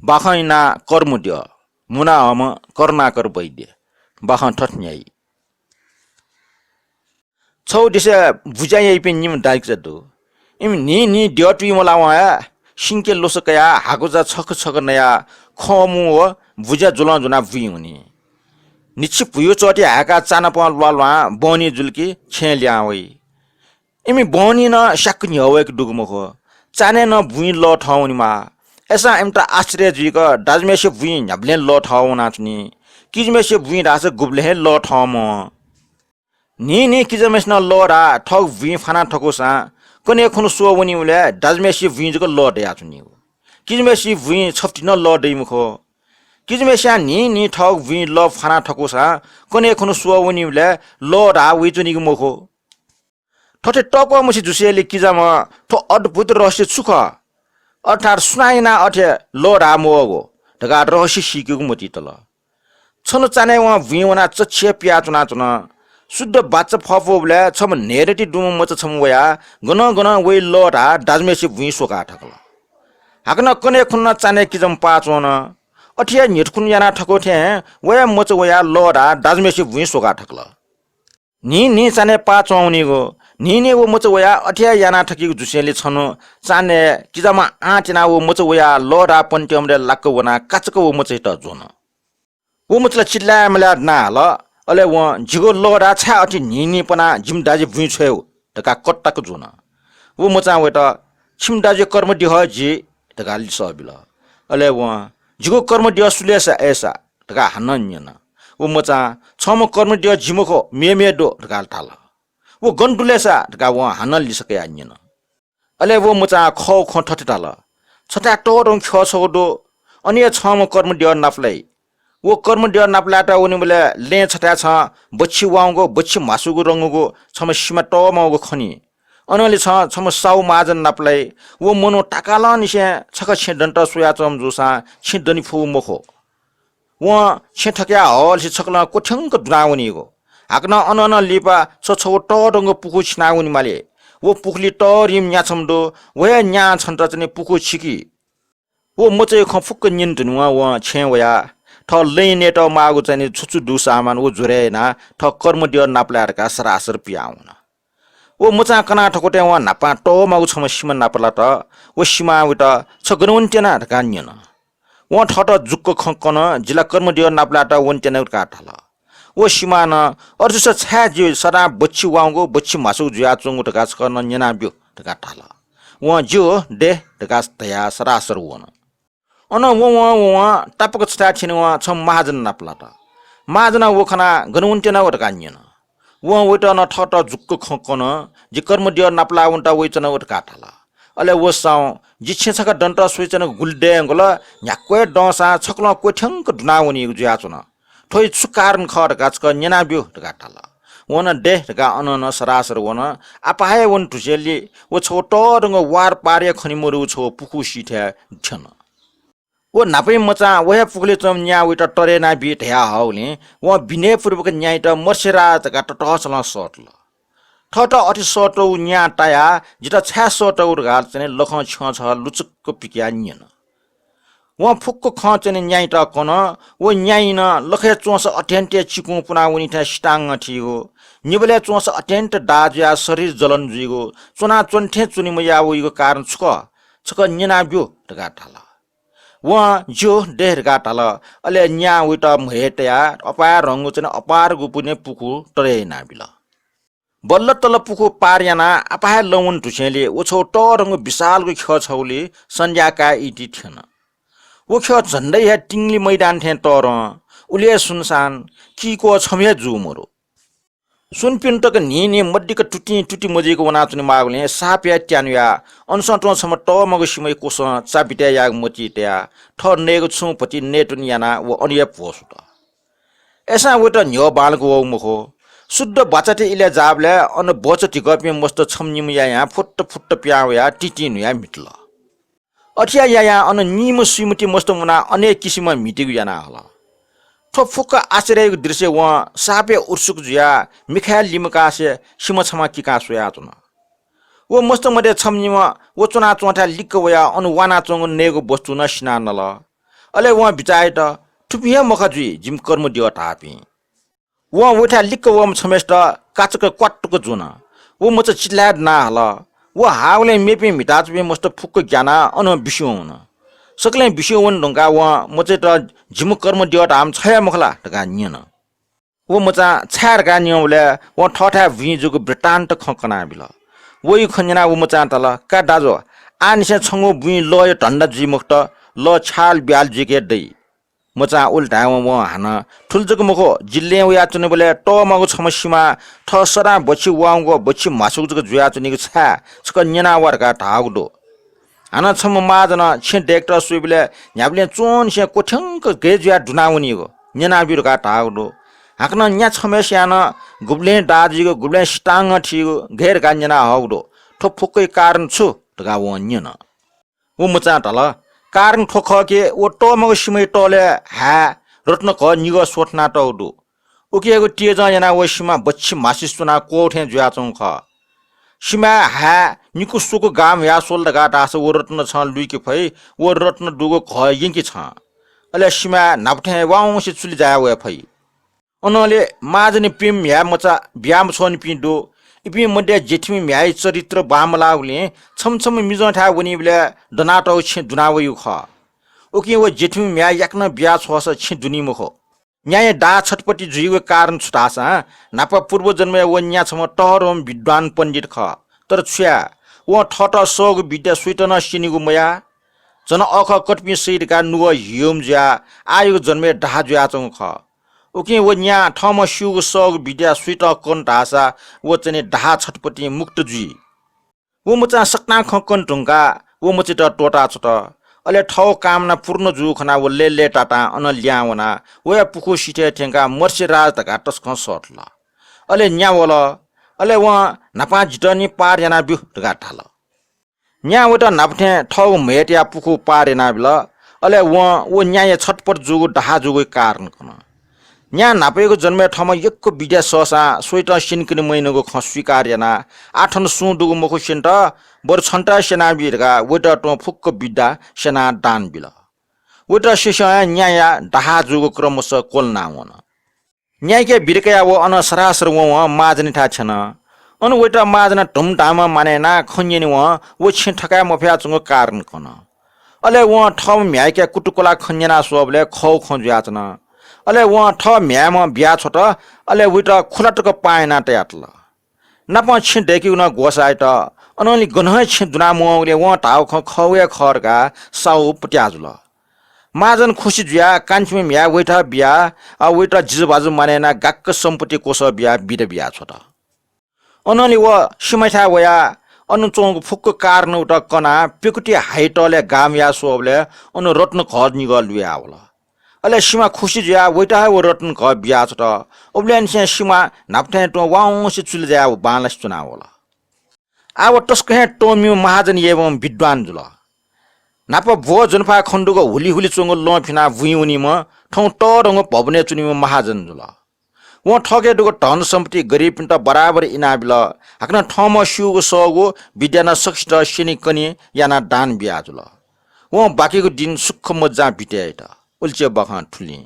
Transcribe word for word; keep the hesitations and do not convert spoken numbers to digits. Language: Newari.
बाखं इनाः कर्म द्यः, मुना हःम्ह करुणाकर वैद्य। बाखं थथे न्ह्याइ। छगू देशय् बुज्या याइपिं निम्ह दाजुकिजा दु। इमि न्हिं न्हिं द्यः तुइ वलावं हे सिंके ल्वसः कयाः हाकुजा छख छख नयाः खंमू व बुज्या ज्वलं ज्वनाः बुइवनी। न्हिच्छि भुइगु चःति हाय्काः चान्हय् ल्वाः ल्वाः बहनी जुल कि छेँय् लिहां वइ। इमि बहनी नं स्याक्क न्ह्यः वय्के दुगु मखु। चान्हय् नं बुँइ लः थः वनेमाः। अय्सां इमित आश्चर्य जुइक दाजुम्हय्सिया बुँइ न्ह्याबलें लः थः वनाच्वनी। किजाम्हय्सिया बुँइ धाःसा गुबलें हे लः थः मवं। न्हिं न्हिं किजाम्हय्सिनं लः धाः थःगु बुँइ फाना थकूसां कन्हय् खुन्हु स्वः वनीबलय् दाजुम्हय्सिया बुँइ जक लः दयाच्वनीगु। किजाम्हय्सिया बुँइ छफुति नं लः दइ मखु। किजाम्हय्सियां न्हिं न्हिं थःगु बुँइ लः फाना थकूसां कन्हय् खुन्हु स्वः वनीबलय् लः धाः वइच्वनीगु मखु। थथे तःक्वःमछि जुसेंलि किजाम्हं थ्व अद्भुत रहस्य छु खः? अर्थात् सुनां यानाः अथे लः धाः मवःगु धकाः रहस्य सीकेगु मतिइ तल। छन्हु चान्हय् वं बुँइ वनाः चच्छि हे पियाच्वनाच्वन। शुद्ध बाचा फःफुबलय् छम्ह न्हय्दँति दुम्ह मचा छम्ह वयाः गनं गनं वइ लः धाः दाजुम्हय्सिया बुँइ स्वकाः थकल। हाकनं कन्हय् खुन्हु नं चान्हय् किजाम्ह पाः च्वन। अथे हे न्हिथु खुन्हु याना थकू थें वया मचा वयाः लः धाः दाजुम्हय्सिया बुँइ स्वकाः थकल। न्हिं न्हिं चान्हय् पाः च्वंवनीगु। न्हिं न्हिं व मचा वयाः अथे हे याना थकीगु जुसेंलि छन्हु चान्हय् किजाम्हं आँट यानाः व मचा वयाः लः धाः पनित्यंबलय् लाक्क वनाः काचाक्क व मचायात ज्वन। व मचा ला चिल्लाय् मलाय् दनाः हाल। अले वं, "जिगु लः धाः छाय् अथे न्हिं न्हिं पनाः जिमि दाजुया बुँइ छ्वयेगु?" धकाः कत्ताक ज्वन। व मचां वयात, "छिमि दाजुया कर्मद्यः हे जि," धकाः लिसः बिल। अले वं, "जिगु कर्मद्यः सु लय्सा अय्सा?" धकाः हानं न्यन। व मचां, "छम्ह कर्मद्यः जि मखु, मेमेगु दु," धकाः धाल। "व गन दु लय्सा?" धकाः वं हानं लिसः कयाः न्यन। अले व मचां खःगु खँ थथे धाल, "छथाय् तःधंगु ख्यः छगू दु, अन हे छम्ह कर्मद्यः नापलाइ। व कर्मद्यः नापलायेत वनीबलय् लँय् छथाय् छं बच्छि वाउँगु, बच्छि म्हासुगु रंगुगु छम्ह सिमा तःमाउगु खनी। अनंलि छं छम्ह साहु महाजन नापलाइ। व मनू ताकालंनिसें छखा छेँ दनेत स्वयाच्वंम्ह जूसां छेँ दने फुगु मखु। वं छेँ थकया हःलिसे छकलं क्वथ्यंक दुनावनीगु। हाकनं अन नं लिपा छ छगू तःधंगु पुखू छिनावनेमाली। व पुखुलिइ तःधिम्ह न्या छम्ह दु, व हे न्यां छन्त चाहिँ पुखू छिकी।" व मचाया खँ फुक्क न्यने धुनेवं वं छेँय् वयाः थः लँय् नयेत माःगु चाहिँ छु छु दु सामान व ज्वरय् यानाः थः कर्मद्यः नापलाये धकाः सरासर पिहां वन। व मचां कना थकूथें वं न्हापां तःमागु छम्ह सिमा नापलात। व सिमां वयात, "छ गन वनेत्यना?" धकाः न्यन। वं थःत जुक्क खँ कन, "जि ला कर्मद्यः नापलायेत वनेत्यनागु," धकाः धाल। व सिमां नं, "अथे जूसा छाय् जि सदां बच्छि वाउँगु, बच्छि म्हासुगु जुयाच्वंगु धकाः छकः नं न्यनाब्यु," धकाः धाल। वं, "ज्यू, दे," धकाः धयाः सरासर वन। अन ववं ववं तापाक छथाय् थ्यनेवं छम्ह महाजन नापलात। महाजनं व खनाः, "गन वनेत्यनागु?" धकाः न्यन। वं वयात नं थःत जुक्क खँ कन, "जि कर्मद्यः नापलाः वनेत वइच्वनागु," धकाः धाल। अले व साहुं, "जि छेँ छखा दनेत स्वयाच्वनागु गुलि दयेधुंकल, न्ह्याक्व हे दंसां छकलं क्वथ्यंक दुनावनीगु जुयाच्वन। थ्व हे छु कारण खः धकाः छकः न्यनाब्यु," धकाः धाल। वं नं, "दे," धकाः अनं नं सरासर वन। आपाः हे वने धुंसेंलि व छगू तःधंगु वार पारय् खने मदुगु छगू पुखू सिथय् थ्यन। व न्हापाया मचां व हे पुखुलिइ च्वंम्ह न्यां वयात तरे यानाबी धयाहःगुलिं वं विनयपूर्वक न्याइत मर्सेरा धकाः ततःसलं सःतल। थःत अथे सःतःगु न्यां तायाः जितः छाय् सःतःगु धकाः चाहिँ लखं छ्यं छगः लुचुक्क पिकयाः न्यन। वं फुक्क खँ चाहिँ न्याइत कन। व न्यां नं लखय् च्वंसा अत्यन्त हे चिकुं पुनावनी थें सितांगं थीगु, निबलय् च्वंसा अत्यन्त दाः जुयाः शरीर जलन जुइगु, च्वनाच्वने थें च्वने मयाः वइगु कारण छु खः? छकः न्यनाब्यु धकाः धाल। वं ज्यू दे धकाः धाल। अले न्यां वयात म्हय् तयाः अपाय् धंगु चाहिँ अपार गुपुने पुखू तरे यानाबिल। बल्ल तल्ल पुखू पार यानाः आपाः हे लँ वने धुंसेंलि व छगू तःधंगु विशालगु ख्यः छगुलिइ सन्ध्या काये इति थ्यन। व ख्यः झन्डै हे तिंगलि मैदान थें तःधं, उलि हे सुनसान, किक्वः छम्ह हे जू मरु। स्वनिपिन्त तक न्हिं न्हिं मदिक्क तुतिं तुति मजुइक वनाच्वने माःगुलिं साप हे त्यानुयाः अनसं तुं छम्ह तःमागु सिमाया क्वसं चा बितय् यायेगु मतिइ तयाः थः नयेगु छुं भति नयेत्वने यानाः व अन हे भ्वसुत। अय्सां वयात न्ह्यः बांलाक वःगु मखु। शुद्ध बाचाति इलय् जाःबलय् अन भचा धिकःपिं मस्त छम्ह निम्ह यायां फुट्ट फुट्ट पिहां वयाः तितिं न्हुयाः म्हितल। अथे यायां अन निम्ह सुइमति मस्त मुनाः अनेक किसिमं म्हितीगु याना हल। थ्व फुक्क आश्चर्ययागु दृश्य वं सापय् उत्सुक जुयाः मिखाय् लिमकासे सिमा छम्हं किकाः स्वयाच्वन। व मस्त मध्ये छम्ह निम्ह व च्वनाच्वंथाय् लिक्क वयाः अन वानाच्वंगु नयेगु वस्तु नं सिनाः नल। अले वं बिचाः यात, थुपिं हे मखा जुइ जिमि कर्मद्यः धाःपिं। वं वइथाय् लिक्क वःम्ह छम्हय्सित काचक क्वातुक ज्वन। व मचा चिल्लाय् दुना हल। व हाःगुलिं मेपिं म्हिताच्वंपिं मस्त फुक्क ग्यानाः अनं बिस्युं वन। सकलें बिस्युं वने धुंकाः वं मचायात जिमि कर्मद्यः धाःम्ह छ हे मखु ला धकाः न्यन। व मचां छाय् धकाः न्यंबलय् वं थःथाय् बुँइ जूगु वृत्तान्त खँ कनाबिल। वयागु खँ न्यनाः व मचां धाल, का दाजु, आःनिसें छंगु बुँइ लःया धन्दा जुइ मखुत, लः छ्याल ब्याल जुइके दइ। मचां उलि धायेवं वं हानं थुलि जक मखु, जि लँय् वयाच्वनेबलय् तःमागु छम्ह सिमां थः सदां बच्छि वाउँगु बच्छि म्हासुगु जक जुयाच्वनीगु छाय् छकः न्यना वा धकाः धाःगु दु। हानं छम्ह महाजनं छेँ दय्केत स्वइबलय् न्ह्याबलें च्वंनिसें क्वथ्यंक गय् जुयाः दुना वनीगु न्यनाब्यु धकाः धाःगु दु। हाकनं न्या छम्हय्सियां नं गुबलें दाः जुइगु, गुबलें सितांगं थीगु गय् धकाः न्यना हःगु दु। थ्व फुक्कया कारण छु धकाः वं न्यन। व मचां धाल, कारण थ्व खः कि व तःमागु सिमाया तःलय् हाय् रत्न घः निगः स्वथनातःगु दु। उकियागु तेजं यानाः व सिमा बच्छि म्हासि च्वनाः क्वः थें जुयाच्वंगु खः। सिमाया हाय् निकु स्वकु गां म्हुयाः स्वल धकाः धाःसा व रत्न छं लुइके फइ, व रत्न दुगु घः यंके छं। अले सिमाय् न्हापा थें वाउँसे चुलि जाया वये फइ। अनंलि महाजनया प्यम्ह म्ह्याय् मचा बिया मछ्वःनिपिं दु। इपिं मध्ये जेठिम्ह म्ह्याय्या चरित्र बांमलाःगुलिं छम्ह छम्ह मिजंथाय् वनीबलय् दनातःगु छेँ दुना वइगु खः। उकिं व जेठिम्ह म्ह्याय् याकनं बिया छ्वःसा छेँ दुनी मखु। न्याया दाः छटपटि जुइगु कारण छु धाःसा न्हापा पूर्वजन्मय् व न्या छम्ह तःधंम्ह विद्वान पण्डित खः। तर छु याये, वं थःत सःगु विद्या सुइत नं स्यनीगु मयाः। झन अःखः कतःपिं सइ धकाः नुगः ह्यूम्ह जुयाः आःयागु जन्मय् दाः जुयाच्वंगु खः। उकिं व न्यां थःम्हं स्यूगु सःगु विद्या सुइत कन धाःसा व चाहिँ दाः छटपटिं मुक्त जुइ। व मचां सकतां खँ कने धुंकाः व मचायात त्वःताछ्वत। अले थःगु कामना पूर्ण जूगु खनाः व लय्‌लय्‌तातां अनं लिहां वनाः वया पुखू सिथय् थ्यंकाः मर्स्यराज धकाः तसकं सःतल। अले न्या वल। अले वं न्हापां जितः निं पार यानाब्यु धकाः धाल। न्यां वयात न्हापा थें थःगु म्हय्‌तया पुखू पार यानाबिल। अले वं व न्याया छटपट जूगु दाः जूगु कारण कन। न्यां न्हापायागु जन्मय् थःम्हं यक्व विद्या सःसां स्वइतं स्यनेकने मयानागु खँ स्वीकार यानाः आः थन सुं दुगु मखु स्यनेत, बरु छन्त स्यनाबी धकाः वयात तुं फुक्क विद्या स्यनाः दान बिल। वयात स्यसें हे न्याया दाः जूगु क्रमशः क्वलना वन। न्यायाके बिदा कयाः व अनं सरासर वं वं महाजनयाथाय् थ्यन। अन वयात महाजनं धुमधामं मानय् यानाः खँ न्यनेवं व छेँ थकाये मफयाच्वंगु कारण कन। अले वं थःम्ह म्ह्याय्‌के कुतुकुला खँ न्यना स्वःबलय् खःगु खँ जुयाच्वन। अले वं थः म्ह्याय्‌म्ह बियाछ्वत। अले वयात खुला तक पाहां यानाः तयातल। नापं छेँ दय्‌केगु नं ग्वसाः यात। अनंलि गनं हे छेँ दुना मवंगुलिं वं धाःगु खँ खः हे खः धकाः साहू पत्याः जुल। महाजन खुसि जुयाः कान्छिम्ह म्ह्याय् वयाथाय् बियाः, अ, वयात जिजुभाजु मानय् यानाः गाक्क सम्पत्ति क्वसः बियाः बिदा बियाछ्वत। अनंलि व सिमायाथाय् वयाः अन च्वंगु फुक्क कारणं वयात कनाः प्यकुति हाइतलय् गां म्हुयाः स्वःबलय् अन रत्न घः निगः लुयाः वल। अले सिमा खुसि जुयाः वयात हे व रत्न घः बियाछ्वत। उबलय्‌निसें सिमा न्हापा थें तुं वाउँसे चुलि जायाः व बांलासे च्वना वल। आः व तसकं हे तःमिम्ह महाजन याइम्ह विद्वान जुल। न्हापा ब्वः ज्वनेफाः खनेदुगु हुलिहुलि च्वंगु लं फिनाः बुँइ वनीम्ह थौं तःधंगु भवनय् च्वनीम्ह महाजन जुल। वं थःके दुगु धन सम्पत्ति गरिबपिन्त बराबर इनाबिल। हाकनं थःम्हं स्यूगु सःगु विद्या नं सकसित स्यनेकने यानाः दान बियाजुल। वं बाकीगु दिं सुख मज्जां बिते यात। उलिचे बाखं थुलि।